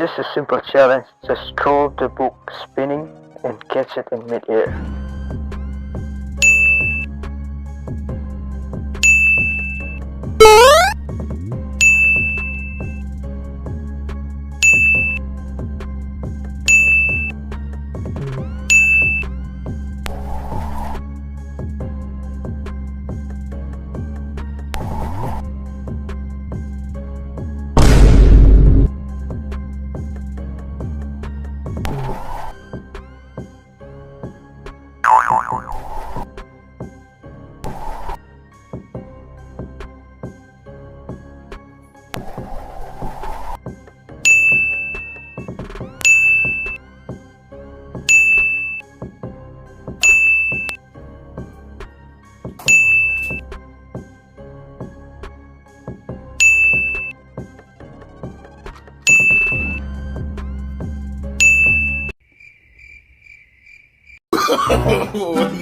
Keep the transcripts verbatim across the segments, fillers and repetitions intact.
Just a simple challenge. Just throw the book spinning and catch it in midair.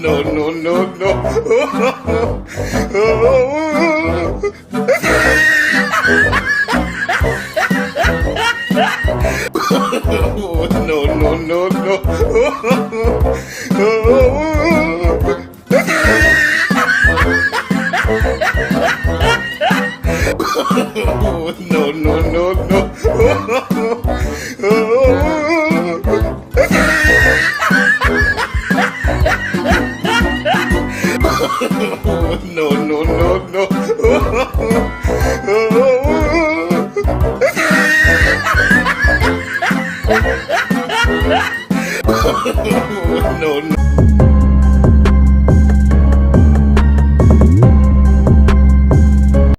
No, no, no, no. No, no, no, no. No, no, no, no. No, no, no, no. No, no,